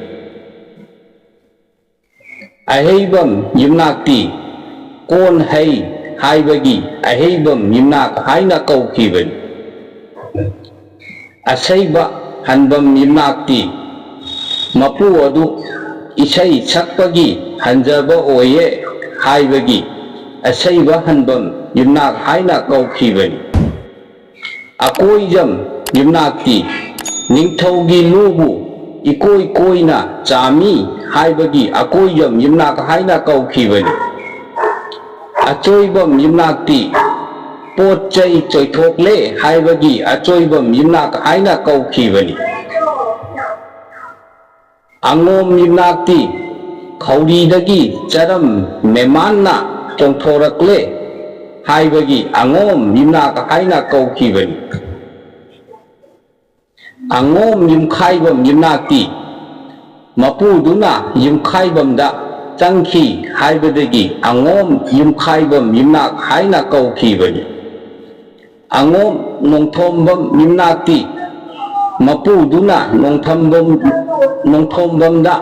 ꯑꯍꯩꯕꯝ ꯌꯨꯝꯅꯥꯛꯇꯤ ꯀꯣꯟ ꯍꯩ ꯍꯥꯏꯕꯒꯤ ꯑꯍꯩꯕꯝ ꯌꯨꯝꯅꯥꯛ ꯍꯥꯏꯅ ꯀꯧꯈꯤꯕꯅꯤ꯫ ꯑꯁꯩꯕ ꯍꯟꯕꯝ ꯌꯨꯝꯅꯥꯛꯇꯤ ꯃꯄꯨ ꯑꯗꯨ ꯏꯁꯩ ꯁꯛꯄꯒꯤ ꯍꯟꯖꯕ ꯑꯣꯏꯌꯦ ꯍꯥꯏꯕꯒꯤ ꯑꯁꯩꯕ ꯍꯟꯕꯝ ꯌꯨꯝꯅꯥꯛ ꯍꯥꯏꯅ ꯀꯧꯈꯤꯕꯅꯤ꯫ ꯑꯀꯣꯏꯖꯝ ꯌꯨꯝꯅꯥꯛꯇꯤ ꯅꯤꯡꯊꯧꯒꯤ ꯂꯨꯕꯨ ꯏꯀꯣꯏ ꯀꯣꯏꯅ ꯆꯥꯝꯃꯤ ꯍꯥꯏꯕꯒꯤ ꯑꯀꯣꯏꯖꯝ ꯌꯨꯝꯅꯥꯛ ꯍꯥꯏꯅ ꯀꯧꯈꯤꯕꯅꯤ꯫ ꯑꯆꯣꯏꯕꯝ ꯌꯨꯝꯅꯥꯛꯇꯤ ꯄꯣꯠ ꯆꯩ ꯆꯣꯏꯊꯣꯛꯂꯦ ꯍꯥꯏꯕꯒꯤ ꯑꯆꯣꯏꯕꯝ ꯌꯨꯝꯅꯥꯛ ꯍꯥꯏꯅ ꯀꯧꯈꯤꯕꯅꯤ꯫ ꯑꯉꯣꯝ ꯌꯨꯝꯅꯥꯛꯇꯤ ꯈꯧꯔꯤꯗꯒꯤ ꯆꯔꯝ ꯃꯦꯃꯥꯟꯅ ꯆꯣꯡꯊꯣꯔꯛꯂꯦ ꯍꯥꯏꯕꯒꯤ ꯑꯉꯣꯝ ꯌꯨꯝꯅꯥꯛ ꯍꯥꯏꯅ ꯀꯧꯈꯤꯕꯅꯤ꯫ ꯑꯉꯣꯝ ꯌꯨꯝꯈꯥꯏꯕꯝ ꯌꯨꯝꯅꯥꯛꯇꯤ ꯃꯄꯨꯗꯨꯅ ꯌꯨꯝꯈꯥꯏꯕꯝꯗ ꯆꯪꯈꯤ ꯍꯥꯏꯕꯗꯒꯤ ꯑꯉꯣꯝ ꯌꯨꯝꯈꯥꯏꯕꯝ ꯌꯨꯝꯅꯥꯛ ꯍꯥꯏꯅ ꯀꯧꯈꯤꯕꯅꯤ꯫ ꯑꯉꯣꯝ ꯅꯣꯡꯊꯣꯝꯕꯝ ꯌꯨꯝꯅꯥꯛꯇꯤ ꯃꯄꯨꯗꯨꯅ ꯅꯣꯡꯊꯝꯕꯝ, ꯅꯣꯡꯊꯣꯝꯕꯝꯗ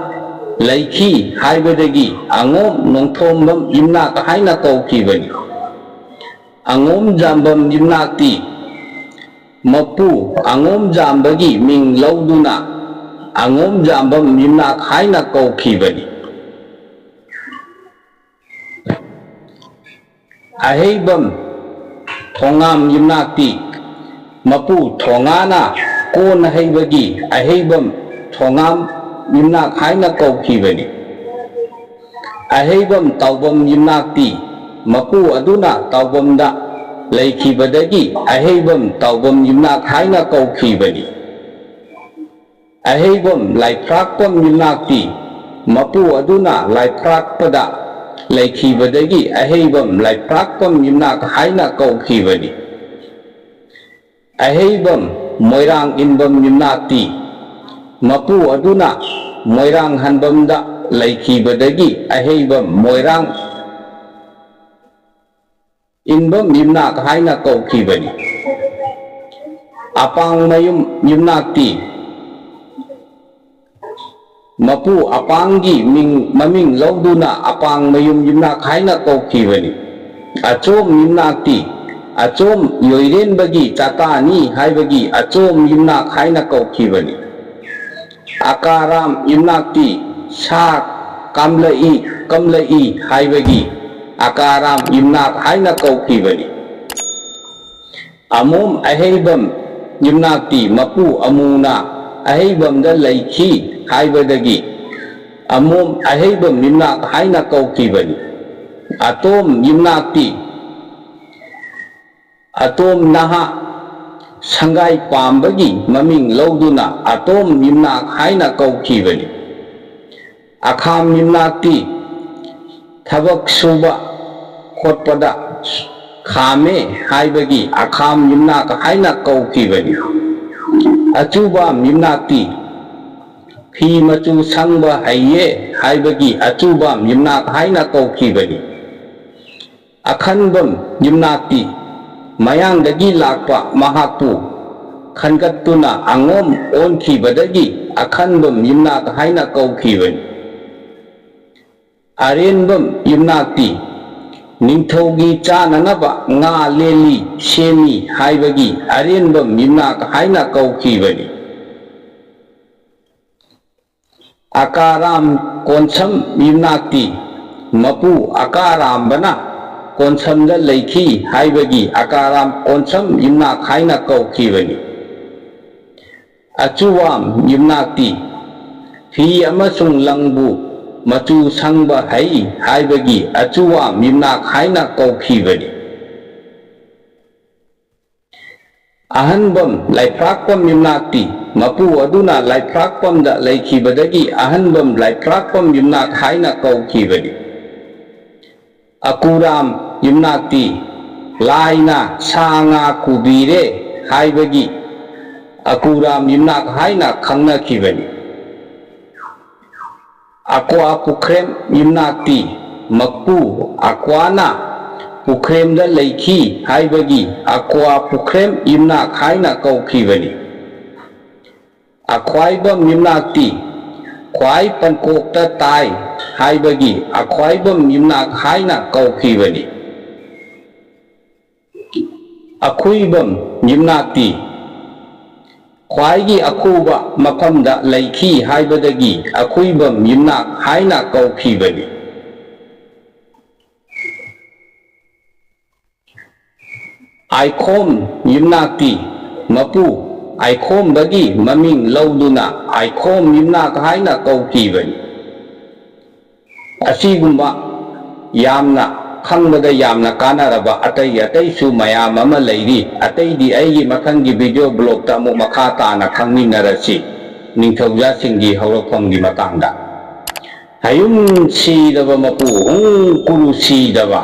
ꯂꯩꯈꯤ ꯍꯥꯏꯕꯗꯒꯤ ꯑꯉꯣꯝ ꯅꯣꯡꯊꯣꯝꯕꯝ ꯌꯨꯝꯅꯥꯛ ꯍꯥꯏꯅ ꯀꯧꯈꯤꯕꯅꯤ꯫ ꯑꯉꯣꯝ ꯖꯥꯝꯕꯝ ꯌꯨꯝꯅꯥꯛꯇꯤ ꯃꯄꯨ ꯑꯉꯣꯝ ꯖꯥꯝꯕꯒꯤ ꯃꯤꯡ ꯂꯧꯗꯨꯅ ꯑꯉꯣꯝ ꯖꯥꯝꯕꯝ ꯌꯨꯝꯅꯥꯛ ꯍꯥꯏꯅ ꯀꯧꯈꯤꯕꯅꯤ꯫ ꯑꯍꯩꯕꯝ ꯊꯣꯉꯥꯝ ꯌꯨꯝꯅꯥꯛꯇꯤ ꯃꯄꯨ ꯊꯣꯉꯥꯅ ꯀꯣꯟ ꯍꯩꯕꯒꯤ ꯑꯍꯩꯕꯝ ꯊꯣꯉꯥꯝ ꯌꯨꯝꯅꯥꯛ ꯍꯥꯏꯅ ꯀꯧꯈꯤꯕꯅꯤ꯫ ꯑꯍꯩꯕꯝ ꯇꯥꯎꯕꯝ ꯌꯨꯝꯅꯥꯛꯇꯤ ꯃꯄꯨ ꯑꯗꯨꯅ ꯇꯥꯎꯕꯝꯗ ꯂꯩꯈꯤꯕꯗꯒꯤ ꯑꯍꯩꯕꯝ ꯇꯥꯎꯕꯝ ꯌꯨꯝꯅꯥꯛ ꯍꯥꯏꯅ ꯀꯧꯈꯤꯕꯅꯤ꯫ ꯑꯍꯩꯕꯝ ꯂꯥꯏꯐ꯭ꯔꯥꯛꯄꯝ ꯌꯨꯝꯅꯥꯛꯇꯤ ꯃꯄꯨ ꯑꯗꯨꯅ ꯂꯥꯏꯐ꯭ꯔꯥꯛꯄꯗ ꯂꯩꯈꯤꯕꯗꯒꯤ ꯑꯍꯩꯕꯝ ꯂꯥꯏꯐ꯭ꯔꯥꯛꯄꯝ ꯌꯨꯝꯅꯥꯛ ꯍꯥꯏꯅ ꯀꯧꯈꯤꯕꯅꯤ꯫ ꯑꯍꯩꯕꯝ ꯃꯣꯏꯔꯥꯡ ꯏꯟꯕꯝ ꯌꯨꯝꯅꯥꯛꯇꯤ ꯃꯄꯨ ꯑꯗꯨꯅ ꯃꯣꯏꯔꯥꯡ ꯍꯟꯕꯝꯗ ꯂꯩꯈꯤꯕꯗꯒꯤ ꯑꯍꯩꯕꯝ ꯃꯣꯏꯔꯥꯡ ꯏꯟꯕꯝ ꯌꯨꯝꯅꯥꯛ ꯍꯥꯏꯅ ꯀꯧꯈꯤꯕꯅꯤ꯫ ꯑꯄꯥꯡꯃꯌꯨꯝ ꯌꯨꯝꯅꯥꯛꯇꯤ ꯃꯄꯨ ꯑꯄꯥꯡꯒꯤ ꯃꯤꯡ, ꯃꯃꯤꯡ ꯂꯧꯗꯨꯅ ꯑꯄꯥꯡꯃꯌꯨꯝ ꯌꯨꯝꯅꯥꯛ ꯍꯥꯏꯅ ꯀꯧꯈꯤꯕꯅꯤ꯫ ꯑꯆꯣꯝ ꯌꯨꯝꯅꯥꯛꯇꯤ ꯑꯆꯣꯝ ꯌꯣꯏꯔꯦꯟꯕꯒꯤ ꯆꯥꯇꯥꯅꯤ ꯍꯥꯏꯕꯒꯤ ꯑꯆꯣꯝ ꯌꯨꯝꯅꯥꯛ ꯍꯥꯏꯅ ꯀꯧꯈꯤꯕꯅꯤ꯫ ꯑꯀꯥꯔꯥꯝ ꯌꯨꯝꯅꯥꯛꯇꯤ ꯁꯥ ꯀꯥꯝꯂꯛꯏ, ꯀꯝꯂꯛꯏ ꯍꯥꯏꯕꯒꯤ ꯑꯀꯥꯔꯥꯝ ꯌꯨꯝꯅꯥꯛ ꯍꯥꯏꯅ ꯀꯧꯈꯤꯕꯅꯤ꯫ ꯑꯃꯣꯝ ꯑꯍꯩꯕꯝ ꯌꯨꯝꯅꯥꯛꯇꯤ ꯃꯄꯨ ꯑꯃꯨꯅ ꯑꯍꯩꯕꯝꯗ ꯂꯩꯈꯤ ꯍꯥꯏꯕꯗꯒꯤ ꯑꯃꯣꯝ ꯑꯍꯩꯕꯝ ꯌꯨꯝꯅꯥꯛ ꯍꯥꯏꯅ ꯀꯧꯈꯤꯕꯅꯤ꯫ ꯑꯇꯣꯝ ꯌꯨꯝꯅꯥꯛꯇꯤ ꯑꯇꯣꯝ ꯅꯍꯥ ꯁꯪꯒꯥꯏ ꯄꯥꯝꯕꯒꯤ ꯃꯃꯤꯡ ꯂꯧꯗꯨꯅ ꯑꯇꯣꯝ ꯌꯨꯝꯅꯥꯛ ꯍꯥꯏꯅ ꯀꯧꯈꯤꯕꯅꯤ꯫ ꯑꯈꯥꯝ ꯌꯨꯝꯅꯥꯛꯇꯤ ꯊꯕꯛ ꯁꯨꯕ ꯈꯣꯠꯄꯗ ꯈꯥꯝꯃꯦ ꯍꯥꯏꯕꯒꯤ ꯑꯈꯥꯝ ꯌꯨꯝꯅꯥꯛ ꯍꯥꯏꯅ ꯀꯧꯈꯤꯕꯅꯤ꯫ ꯑꯆꯨꯕꯥꯝ ꯌꯨꯝꯅꯥꯛꯇꯤ ꯐꯤ ꯃꯆꯨ ꯁꯪꯕ ꯍꯩꯌꯦ ꯍꯥꯏꯕꯒꯤ ꯑꯆꯨꯕꯥꯝ ꯌꯨꯝꯅꯥꯛ ꯍꯥꯏꯅ ꯀꯧꯈꯤꯕꯅꯤ꯫ ꯑꯈꯟꯕꯝ ꯌꯨꯝꯅꯥꯛꯇꯤ ꯃꯌꯥꯡꯗꯒꯤ ꯂꯥꯛꯄ ꯃꯍꯥꯛꯄꯨ ꯈꯟꯒꯠꯇꯨꯅ ꯑꯉꯣꯝ ꯑꯣꯟꯈꯤꯕꯗꯒꯤ ꯑꯈꯟꯕꯝ ꯌꯨꯝꯅꯥꯛ ꯍꯥꯏꯅ ꯀꯧꯈꯤꯕꯅꯤ꯫ ꯑꯔꯦꯟꯕꯝ ꯌꯨꯝꯅꯥꯛꯇꯤ ꯅꯤꯡꯊꯧꯒꯤ ꯆꯥꯅꯅꯕ ꯉꯥ ꯂꯦꯜꯂꯤ ꯁꯦꯝꯃꯤ ꯍꯥꯏꯕꯒꯤ ꯑꯔꯦꯟꯕꯝ ꯌꯨꯝꯅꯥꯛ ꯍꯥꯏꯅ ꯀꯧꯈꯤꯕꯅꯤ꯫ ꯑꯀꯥꯔꯥꯝ ꯀꯣꯟꯁꯝ ꯌꯨꯝꯅꯥꯛꯇꯤ ꯃꯄꯨ ꯑꯀꯥꯔꯥꯝꯕꯅ ꯀꯣꯟꯁꯝꯗ ꯂꯩꯈꯤ ꯍꯥꯏꯕꯒꯤ ꯑꯀꯥꯔꯥꯝ ꯀꯣꯟꯁꯝ ꯌꯨꯝꯅꯥꯛ ꯍꯥꯏꯅ ꯀꯧꯈꯤꯕꯅꯤ꯫ ꯑꯆꯨꯋꯥꯝ ꯌꯨꯝꯅꯥꯛꯇꯤ ꯐꯤ ꯑꯃꯁꯨꯡ ꯂꯪꯕꯨ ꯃꯆꯨ ꯁꯪꯕ ꯍꯩ ꯍꯥꯏꯕꯒꯤ ꯑꯆꯨꯋꯥꯝ ꯌꯨꯝꯅꯥꯛ ꯍꯥꯏꯅ ꯀꯧꯈꯤꯕꯅꯤ꯫ ꯑꯍꯟꯕꯝ ꯂꯥꯏꯐ꯭ꯔꯥꯛꯄꯝ ꯌꯨꯝꯅꯥꯛꯇꯤ ꯃꯄꯨ ꯑꯗꯨꯅ ꯂꯥꯏꯐ꯭ꯔꯥꯛꯄꯝꯗ ꯂꯩꯈꯤꯕꯗꯒꯤ ꯑꯍꯟꯕꯝ ꯂꯥꯏꯐ꯭ꯔꯥꯛꯄꯝ ꯌꯨꯝꯅꯥꯛ ꯍꯥꯏꯅ ꯀꯧꯈꯤꯕꯅꯤ꯫ ꯑꯀꯨꯔꯥꯝ ꯌꯨꯝꯅꯥꯛꯇꯤ ꯂꯥꯏꯅ ꯁꯥ ꯉꯥ ꯀꯨꯕꯤꯔꯦ ꯍꯥꯏꯕꯒꯤ ꯑꯀꯨꯔꯥꯝ ꯌꯨꯝꯅꯥꯛ ꯍꯥꯏꯅ ꯈꯪꯅꯈꯤꯕꯅꯤ꯫ ꯑꯀ꯭ꯋꯥ ꯄꯨꯈ꯭ꯔꯦꯝ ꯌꯨꯝꯅꯥꯛꯇꯤ ꯃꯄꯨ ꯑꯀ꯭ꯋꯥꯅ ꯄꯨꯈ꯭ꯔꯦꯝꯗ ꯂꯩꯈꯤ ꯍꯥꯏꯕꯒꯤ ꯑꯀ꯭ꯋꯥ ꯄꯨꯈ꯭ꯔꯦꯝ ꯌꯨꯝꯅꯥꯛ ꯍꯥꯏꯅ ꯀꯧꯈꯤꯕꯅꯤ꯫ ꯑꯈ꯭ꯋꯥꯏꯕꯝ ꯌꯨꯝꯅꯥꯛꯇꯤ ꯈ꯭ꯋꯥꯏ ꯄꯟꯀꯣꯛꯇ ꯇꯥꯏ ꯍꯥꯏꯕꯒꯤ ꯑꯈ꯭ꯋꯥꯏꯕꯝ ꯌꯨꯝꯅꯥꯛ ꯍꯥꯏꯅ ꯀꯧꯈꯤꯕꯅꯤ꯫ ꯑꯈꯨꯏꯕꯝ ꯌꯨꯝꯅꯥꯛꯇꯤ ꯈ꯭ꯋꯥꯏꯒꯤ ꯑꯈꯨꯕ ꯃꯐꯝꯗ ꯂꯩꯈꯤ ꯍꯥꯏꯕꯗꯒꯤ ꯑꯈꯨꯏꯕꯝ ꯌꯨꯝꯅꯥꯛ ꯍꯥꯏꯅ ꯀꯧꯈꯤꯕꯅꯤ꯫ ꯑꯥꯏꯈꯣꯝ ꯌꯨꯝꯅꯥꯛꯇꯤ ꯃꯄꯨ ꯑꯥꯏꯈꯣꯝꯕꯒꯤ ꯃꯃꯤꯡ ꯂꯧꯗꯨꯅ ꯑꯥꯏꯈꯣꯝ ꯌꯨꯝꯅꯥꯛ ꯍꯥꯏꯅ ꯀꯧꯈꯤꯕꯅꯤ꯫ ꯑꯁꯤꯒꯨꯝꯕ ꯌꯥꯝꯅ ꯈꯪꯕꯗ ꯌꯥꯝꯅ ꯀꯥꯟꯅꯔꯕ ꯑꯇꯩ ꯑꯇꯩꯁꯨ ꯃꯌꯥꯝ ꯑꯃ ꯂꯩꯔꯤ꯫ ꯑꯇꯩꯗꯤ ꯑꯩꯒꯤ ꯃꯊꯪꯒꯤ video blogꯇ ꯑꯃꯨꯛ ꯃꯈꯥ ꯇꯥꯅ ꯈꯪꯃꯤꯟꯅꯔꯁꯤ꯫ ꯅꯤꯡꯊꯧꯖꯥꯁꯤꯡꯒꯤ ꯍꯧꯔꯛꯐꯝꯒꯤ ꯃꯇꯥꯡꯗ꯫ ꯍꯌꯨꯝ ꯁꯤꯗꯕ ꯃꯄꯨ ꯍꯨꯝ ꯀꯨꯔꯨ ꯁꯤꯗꯕ꯫